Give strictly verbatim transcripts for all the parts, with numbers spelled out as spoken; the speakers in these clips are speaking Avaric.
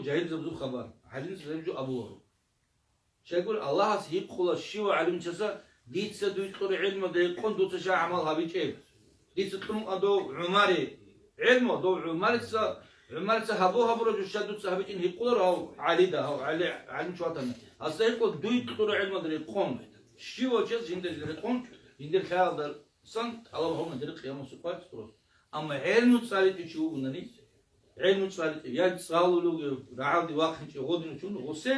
Жагьилзабазул хабар, гӀалимзабаз гьеб жо абуларо. Щайгур Аллагьас гьикъула щивав гӀалимчаса: «Дица дуй кьураб гӀелмалда гьикъун дуца щай гӀамал гьабичӀеб? Дица кьун а дов ГӀумари гӀелму, дов ГӀумарица, ГӀумарица гьабу гьабураб жо щай дуца гьабичӀин гьикъуларо гьав ГӀалида, гьав ГӀали, гӀалимчи ватана. Гьасда гьикъула дуй кьураб гӀелмалда гьикъун». Щивав чияс жиндир гьикъун, жиндир лъаялдасан тӀалаб гьабуна дир къиямасул къватӀ цӀурас. Амма гӀелму цӀаличӀев чи вугунани, гӀелму цӀаличӀев, я цӀалулев вугев, рагӀалде вахъинчӀев гъодинав чи вугев, гъосе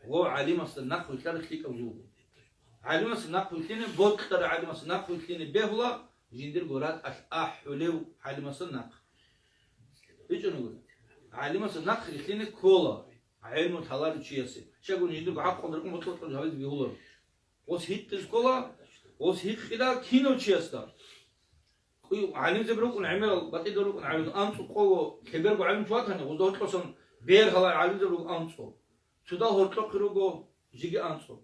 гъов гӀалимасда нахъ вилълъараб лъикӀаб жо вуго. ГӀалимасда нахъ вилълъине, бокьарав гӀалимасда нахъ вилълъине бегьула, жиндирго ракӀалъ ахӀулев гӀалимасда нахъ. БичӀчӀунагури, гӀалимасда нахъ рилълъине ккола гӀелму лъаларев чиясе. Щайгуни жиндирго гӀакълу рекъон бокьа-бокьараб жо гьабизе бегьуларо. Гъос гьикъизе ккола, гъос гьикъила кинав чиясда. КӀуй гӀалимзаби рукӀун гӀемерал, батӀида рукӀун гӀалимзаби, анцӀукъого лъеберго гӀалимчи ватани, гъозда гьоркьосан бергьалай гӀалимзаби руго анцӀу. Цо дагь гьоркьохъе руго жеги анцӀу.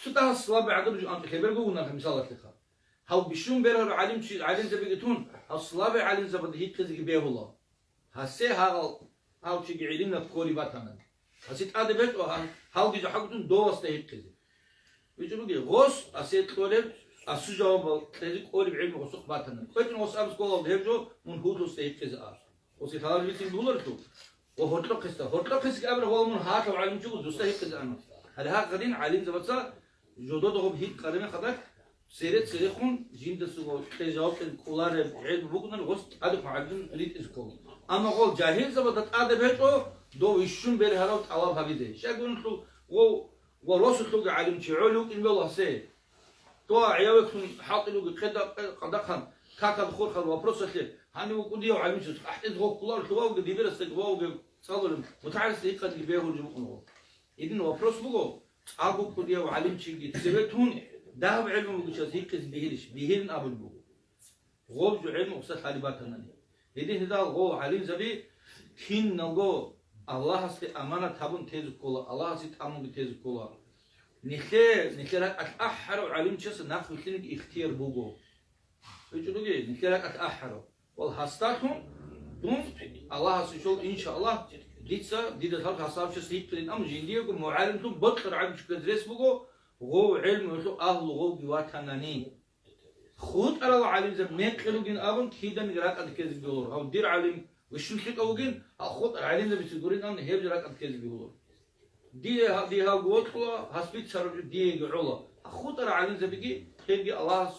Цо дагь слабый гӀадаб жо анцӀу, лъеберго вугонаха, мисалалъеха. Гьав бищун бергьарав гӀалимчи, гӀалимзабиги тун, гьав слабый гӀалимзабазда гьикъизеги бегьула. Гьасе гьагъал, гьав чиги гӀилинаб кколеб батана. Гьасе тӀаде бечӀо гьал, гьалги жо хӀакъудун довасда гьикъизе. ВичӀчӀуге, гъос асе кьолеб, асу жавабал кьезе кӀолеб гӀелму гъосухъ батана. КӀвечӀун гъос абиз кколалда гьеб жо мун гьудулсда гьикъизе аб. Гъосе лъалар бицин буларелъул, ва гьоркьохъесда, гьоркьохъесги абура, вала мун гьалъав гӀалимчи вуго, дусда гьикъизе ана. Гьале гьагъадин гӀалимзабаца жодода гъоб гьикъ къараме хадак, цере-церехун жиндасуго кье жаваб кьел кӀолареб гӀелму букӀунани гъос тӀадехун гӀадин ритӀизе ккола. Амма гъол жагьилзабазда тӀаде бечӀо дов вищун бергьарав тӀалаб гьабизе. Щайгурелъул гъов ва росулъулги гӀалимчи гӀолев вукӀин вел гьасе. Дова гӀиявеклъун хӀалтӀи руги къеда-, къадахъан, какал хурхал вопросалъе, гьанив вукӀун дияв гӀалимчи, ахӀдез гъов кколарелъул вавги дибирасдаги вавги цӀалулеб, мутагӀалисда гьикъадги бегьулеб букӀун гъов. Гьедин вопрос буго, цӀакъго кӀудияв гӀалимчиги цеве тун, дагьаб гӀелму бугев чияс гьикъизе бегьилищ? Бегьилин абулеб буго. Гъоб жо гӀелму гъосда лъалеб батанани. Гьедин гьедал гъов гӀалимзаби киналго Аллагьасде аманат гьабун тезе ккола, Аллагьасе тӀамунги тезе ккола. Нилъе, нилъер ракӀалъ ахӀарав гӀалимчиясда нахъ вилълъинеги ихтияр буго. ВичӀчӀуге, нилъер ракӀалъ ахӀарав. Вал гьасдалъун дун Аллагьасе щол, иншааллагь, дица, дида лъал гьасаб чияс гьикъилин, амма жиндиего мугӀалимлъун бокьарав гӀалимчи ккезе рес буго, гъов гӀелмуялъул агьлу гъовги ватанани. ХутӀарал гӀалимзаби мекъи ругин абун, киданиги ракӀалде ккезе бегьуларо. Гьав дир гӀалим вищун лъикӀав вугин, гьал хутӀарал гӀалимзабица гурин абун, гьеб жо ракӀалде ккезе бегьуларо. Дие гьа-, дие гьав гъоркьула, гьас бицараб жо диеги гӀола. ХутӀарал гӀалимзабиги, гьебги Аллагьас,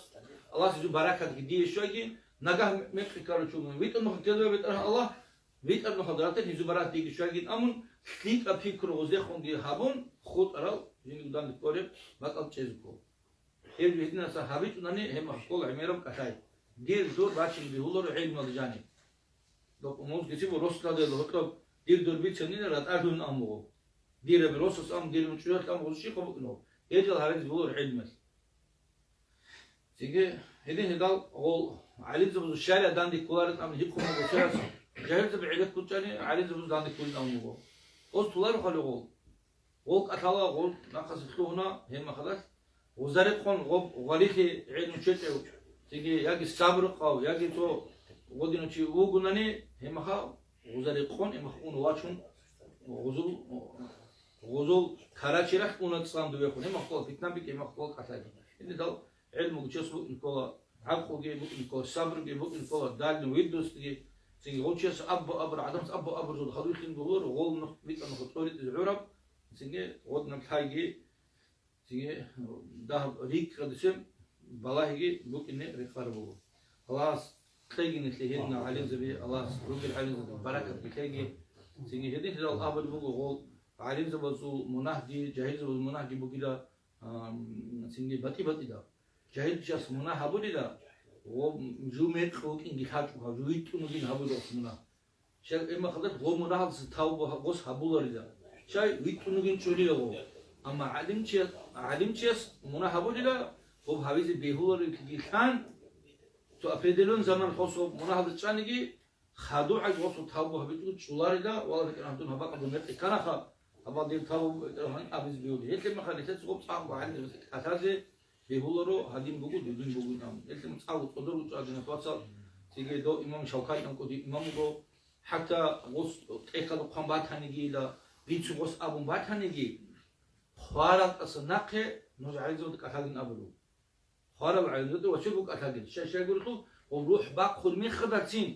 Аллагьас гьезул баракатги дие щвайги, нагагь мекъи ккарав чи вугин. ВитӀар нухалъ ккелеб БетӀергьан Аллагь, витӀар нухалда рател гьезул баракат диеги щвайгин абун, лъикӀаб пикру гъоздехунги гьабун, хутӀарал жиндирго данде кколеб бакӀалде чӀезе ккола. Гьев жо гьединаса гьабичӀунани, гьеб мехалъ ккола гӀемераб кӀалъай. Дир дур бачине бегьуларо гӀелмуялда жаниб. Доб умузги цебе росдалда гьоркьоб дир дур бицанила ратӀалъун амуго. Дир гьеб росас ам, дир мучӀуялъ ам гъуз щихъа букӀино. Гьедал гьаризе буларо гӀелмуялъ. Цинги гьедин гьедал гъол гӀалимзабазул шаригӀат данде кколарин абун гьикъун буго чияс, жагьилзаби гӀеле ккучӀани, гӀалимзабаз данде кколин абун буго. Гъоз туларо хъали гъол. Гъол кӀалъала гъол нахъасе лъугьуна гьеб мехалъ, гъоза рекъон гъоб гъварилъи гӀелму чӀечӀев, цинги яги сабрухъав, яги цо гъодинав чи вугунани, гьеб мехалъ гъоза рекъон, гьеб мехалъ ун вачун, гъозул, гъозул карачи рахь уна цӀан дувехун, гьеб мехалъ питна бикӀи, гьеб мехалъ кӀалъайги. Гьединал гӀелмуги чияс букӀин ккола, гӀакълуги букӀин ккола, сабруги букӀин ккола, дальний видностьги, цинги гъов чияс абу-абур, гӀадамас абу-абур зуда хадурлъин бугьулар, гъол нух битӀа нух цӀоритӀизе гӀураб, цинги гъодинаб лъайги, цинги дагьаб рикӀкӀадасеб балагьиги букӀине рекъараб буго. Аллагьас кьеги нилъее гьединал гӀалимзаби, Аллагьас ругел гӀалимзабазда баракат кьеги, цинги гьединлъидал абулеб буго, гъол гӀалимзабазул мунагьги, жагьилзабазул мунагьги бугила, ам, цинги батӀи-батӀида. Жагьилчияс мунагь гьабулила, гъо-, жив мекъи вукӀинги лъачӀого, жив витӀун вугин гьабулев мунагь. Щай, гьеб мехалда гъо мунагьалдаса тавба гъос гьабуларила. Щай, витӀун вугин чӀолила гъо. Амма гӀалимчияс, гӀалимчияс мунагь гьабулила, гъоб гьабизе бегьуларелги лъан, цо определённый заман гъос гъоб мунагьалда чӀаниги, хадуб гӀайиб гъосул тавба гьабичӀого чӀоларила, вала, бетӀергьан, дун гьаб бакӀалда мекъи кканаха, гьабал дир тавба бетӀергьан абизе бегьули. Гьелъ мехалъ нилъеца гъоб цӀакъго гӀалимзабазе кӀалъазе бегьуларо, гьадин буго, дудин бугин абун. Гьелъ цӀакъго цӀодор бучӀа динас вацал, цинги дов имам Шавкани анкӀуди имам вуго, хӀатта гъос тӀехьалда хъван батанигийила, Дица гъос абун батаниги, хварал тӀаса нахъе нуж гӀалимзабазда кӀалъагин абулеб. Хварал гӀалимзабазда ва щай гукӀалъагин, щай-щай гурелъул, гъов рухӀ бахъун мехалдацин,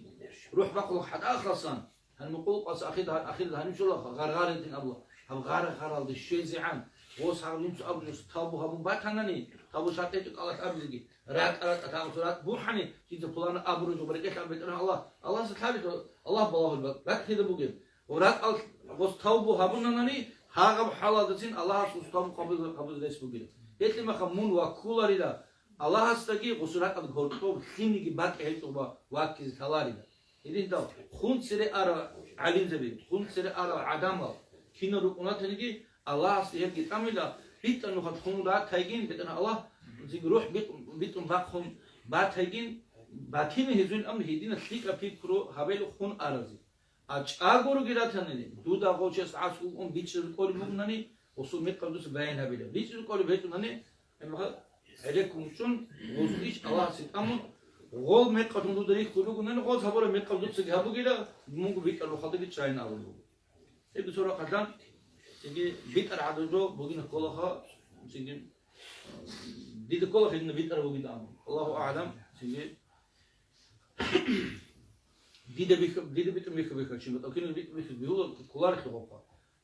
рухӀ бахъулеб хӀатӀахъасан, гьаниб къулкъас ахир, ахирда гьанив щолаха, гъаргъарин абула, гьаб гъаргъаралде щвезегӀан, гъос гьагъ жинца абулеб, тавбу гьабун батанани, тавбу шартӀ гьечӀо кӀалалъ абизеги, ратӀа-ратӀа тавбу ратӀ бухӀани, жинца пулана абураб жо барекъилъ абе БетӀергьан Аллагь, Аллагьасда лъалеб, Аллагь балагьулеб, ратӀлъида бугеб. Ва ракӀал гъос тавбу гьабунанани, гьагъаб хӀалалдацин Аллагьас гъос тавбу къабул, къабул рес бугила. Гьелъимаха мун ваккуларила Аллагьасдаги, гъос ракӀалда гьоркьоб лъимниги бакӀ гьечӀо ва ваккизе лъаларила. Гьединлъидал хун цере арал гӀалимзаби, хун цере арал гӀадамал кинал рукӀунатаниги, Аллагьасде гьелги тӀамила, битӀа нухалъ хун ратайгин, БетӀергьан Аллагь, зиги рухӀ битӀ-, битӀун бахъун батайгин, батина гьезул амру гьединал лъикӀаб пикру гьабел хун аразе. А чӀаго руги ратанани, дуда гъочияс гӀасулгъун бичӀчӀизе кӀолеб бугунани, гъосул мекъаб дуца баян гьабила. БичӀчӀизе кӀолеб гьечӀунани, гӀемерха гӀереккун чӀун, гъосул иш Аллагьасе тӀамун, гъол мекъалъун дуда рихьулел ругунани, гъос гьабураб мекъаб дуцаги гьабугила, мунго битӀараб хадуги чӀайин абулеб буго. Гьеб цо рахъалъан, цинги битӀар гӀадаб жо бугин кколаха, цинги дида ккола гьедина битӀараб бугин абун. Аллагьу агӀлам, цинги Дида бихьа-, дида битӀун бихьа-, бихьа-, чи батӀа кинал битӀун бихьа-, бихьула кколарелъул гъопа.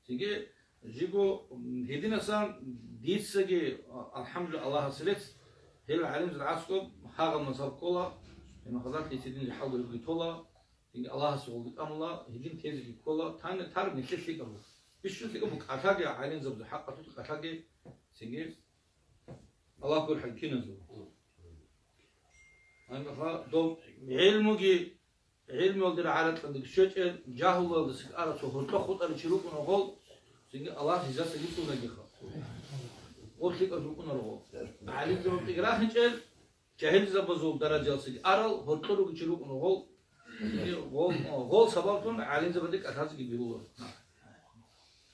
Цинги жиго, м, гьединасан дицаги, а, алхӀамдулиллагь, Аллагьас рецц, гьел гӀалимзал аскӀоб гьагъаб мазгьаб ккола, гьеб мехалъ дица дин хӀалгурги тола, цинги Аллагьасе гъулги тӀамула, гьедин тезеги ккола, тани тараб нилъер лъикӀаб буго. Бищун лъикӀаб буго кӀалъаги, гӀалимзабазул хӀакъалъулъ кӀалъаги, цинги Аллагь гурхӀел киназул. Гьанже дов гӀелмуги, гӀелмуялде рагӀаракьалдеги щвечӀел, жагьлуялдаса кӀара цо гьоркьоб хутӀарав чи рукӀуна гъол, цинги Аллагь гьезасаги цӀунагиха. Гъол лъикӀав рукӀунаро гъол. ГӀалимзабаздаги рахинчӀел, жагьилзабазул даражаялдасаги арал гьоркьор ругев чи рукӀуна гъол. Цинги гъол, гъол сабаблъун гӀалимзабазде кӀалъазеги бегьула.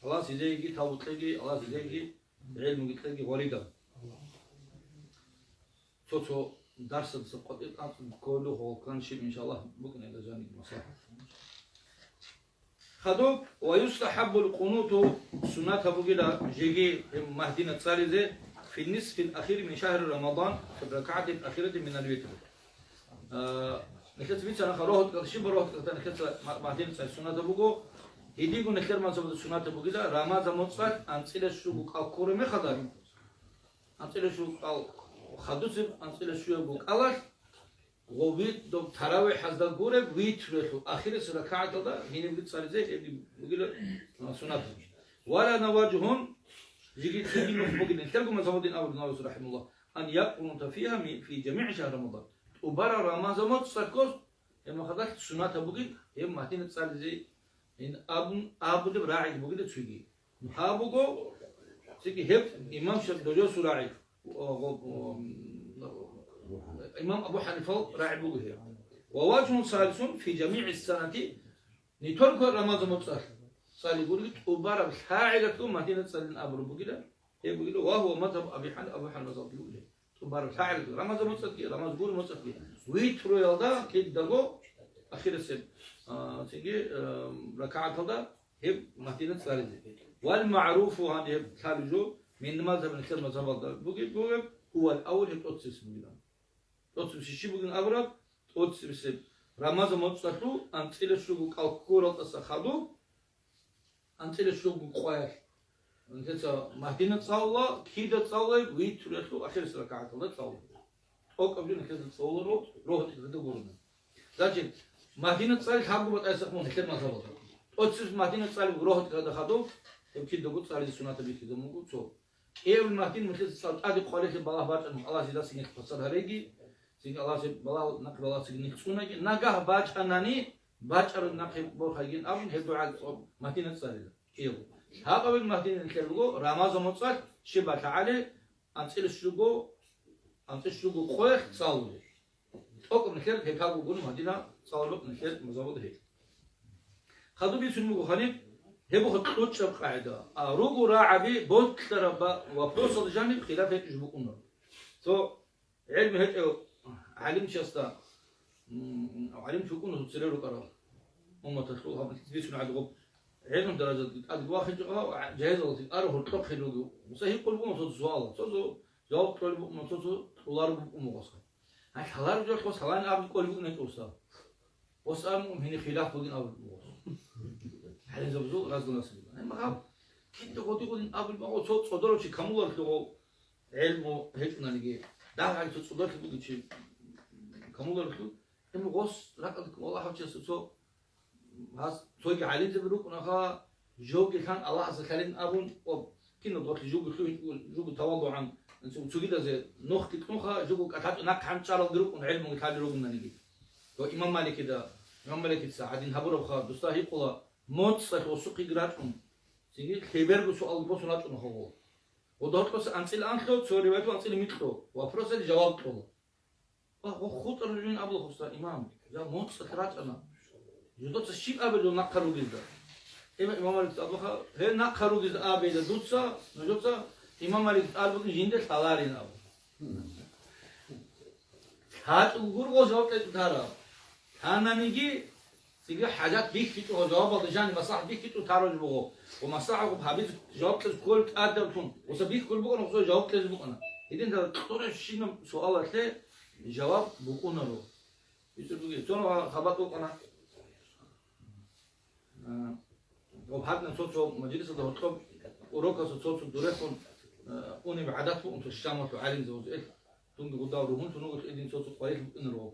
Аллагьас гьезиеги тавбу кьеги, Аллагьас гьезиеги гӀелмуги кьеги гъоридал. Цо-цо дарсаца къватӀир анцӀ кколелъул гъолккан щиб, иншаллагь, букӀине дажаниги масала. Хадуб, ва юстахӀаббул къунуту, суннат гьабугила жеги гьеб Магьдина цӀализе, фи нисфил ахири мин шагьри Рамадан, фи ракагӀатил ахирати минал витр. А, нилъеца бицана ха рогьоткӀал, щиб рогьоткӀалда нилъеца ма-, Магьдина цӀализе суннат гьабуго, гьединго нилъер мазгьабалда суннат гьабугила, Рамазан моцӀалъ анцӀила щуго кӀал ккураб мехалда, анцӀила щуго кӀал хадусеб, анцӀила щуябго кӀалалъ, гъов вит-, доб таравихӀазда гуреб витрулъул ахирисеб ракагӀаталда гьенибги цӀализе, гьебги бугила, а, суннат. Вала наважгьун, жеги цоги нух бугин, нилъерго мазгьабалда абулеб Нававияс рахӀимагьуллагь, ан якънута фигьа ми-, фи жамигӀи шагьри Рамадан. ТӀубараб Рамазан моцӀалъго, гьеб мехалда суннат гьабугин, гьеб Магьдина цӀализе ин абун, абулеб рагӀиги бугила цоги. Гьаб буго, цинги гьеб имам Шафигъиясул рагӀи, о, о, о, имам Абу ХӀанифал рагӀи буго гьеб. Ва важгьун салисун фи жамигӀи санати, не только Рамазан моцӀалъ цӀали гурли, тӀубараб лъагӀалалъго Магьдина цӀалин абураб бугила, гьеб бугила, ва гьува мазгьаб Аби ХӀан-, Абу ХӀанифа мазгьаб бугила. ТӀубараб лъагӀалалъго, Рамазан моцӀалъги, Рамазан гуреб моцӀалъги, витруялда кидаго ахирисеб, а, цинги, а, ракагӀаталда гьеб Магьдина цӀализе. Вал магӀруфу, гьанже гьеб лъалеб жо, мин мазгьаб, нилъер мазгьабалда бугеб, бугеб, гьувал аввал, гьеб тӀоцебесеб бугилан. ТӀоцебесеб щиб бугин абураб? ТӀоцебесеб Рамазан моцӀалъул анцӀила щуго кӀал ккуралдаса хадуб, анцӀила щуго къоялъ. Нилъеца Магьдина цӀалула, кида цӀалулеб, витрулъул ахирисеб ракагӀаталда цӀалула. ТӀокӀаб жо нилъеца цӀалуларо, рогьоткӀалда гурони. Значит, Магьдина цӀали лъабго батӀайсахъ мун нилъер мазгьабалда. ТӀоцебесеб Магьдина цӀали рогьоткӀалда хадуб, гьеб кидаго цӀализе суннатаб бихьизабун буго цо. КӀиабилеб Магьдина нилъеца цӀал тӀаде къвалелъе балагь бачӀана, Аллагьас гьезда цинги хъвасар гьареги, цинги Аллагьас гьеб балагь, нахъе балагьцаги нилъ цӀунаги, нагагь бачӀанани, бачӀараб нахъе борхайгин абун, гьеб дугӀа Магьдина цӀалила. КӀиябго. Лъабабилеб Магьдина нилъер буго, Рамазан моцӀалъ щиб балъагӀали, анцӀила щуго, анцӀила щуго къоялъ цӀалулеб. ТӀокӀаб нилъер гьеб бугони Магьдина цӀалулеб нилъер мазгьабалда гьеб. Хадуб бицун буго гьаниб, гьеб буго кьучӀаб къагӀида. А руго рагӀаби, боцӀараб ба-, вопросалда жаниб хилаф гьечӀеб букӀунаро. Цо гӀелму гьечӀев гӀалимчиясда, м, гӀалимчи вукӀуна цере рукӀарал умматалъул, гьаб бицун гӀадгъуб. гӀелму даражадаги тӀаде вахинчӀо, гьав жагьилалъе ара гьоркьохъе руго. Муса гьикъулеб буго цо-цо суалал, цо-цо жаваб кьолеб букӀуна, цо-цо кьолареб букӀун бугоса. Гьале лъалареб жоялъ лъаларин абун кӀолеб букӀун гьечӀо, уста. Ос абун гьениб хилаф бугин абун бугоса. ГӀалимзабазул разлу насиб. Гьеб мехалъ кида гъоди-гъодин абун буго, цо цӀодоро чи камуларелъул гъов гӀелму гьечӀонаниги, дагьал цо цӀодорлъи бугев чи камуларелъул, гьеб гъос ракӀалде ккун Аллагь гьав чиясда цо Гьас цоги гӀалимзаби рукӀунаха, жоги лъан Аллагьасда лъалин абун, ва кинаб дохъи жуго лъугьин, жуго таваллугӀан, цо-, цогидазе нухги кьунха, жуго кӀалъачӀо нахъ гьанчӀаралги рукӀун гӀелмуги лъалел ругонаниги. Ва имам Маликида, имам Маликица гьадин гьабурабха, дусда гьикъула, моцӀалъ осухъеги рачӀун, цинги лъеберго суалги босун рачӀунаха гъо. Ва доркьоса анцӀила анлъо, цо риваяталъ анцӀила микьо, вопросалъе жаваб кьола. Ва гъо хутӀарав жугьин абула гъоса, имам, жал моцӀалъ рачӀана. Жидеца щиб абе жо нахъа ругезда? Има имам Маликица абулаха, гьел нахъа ругезда абейда дуца, нужеца имам Маликица абугин жинде лъаларин абу. ГьатӀул гургъо жаваб кьечӀо тараб. Тананиги Цинги хӀажат бихьичӀого жавабалда жани маслахӀат бихьичӀо тараб буго. Ва маслахӀат гьабизе жаваб кьезе кколеб тӀадаб тун. Гъоса бихьулеб букӀана гъоса жаваб кьезе букӀана. Гьединлъидал кьурабщинаб суалалъе жаваб букӀунаро. Бицун бугеб. Цо хабар букӀана. А, ва гьадинаб цо-цо мажлисалда гьоркьоб урокалъа цо-цо дурехун, а, унеб гӀадат букӀун, цо Шамалъул гӀалимзабаз ил. Дунги гъудал ругьунлъун вуго, гьедин цо-цо къварилъи букӀинаро.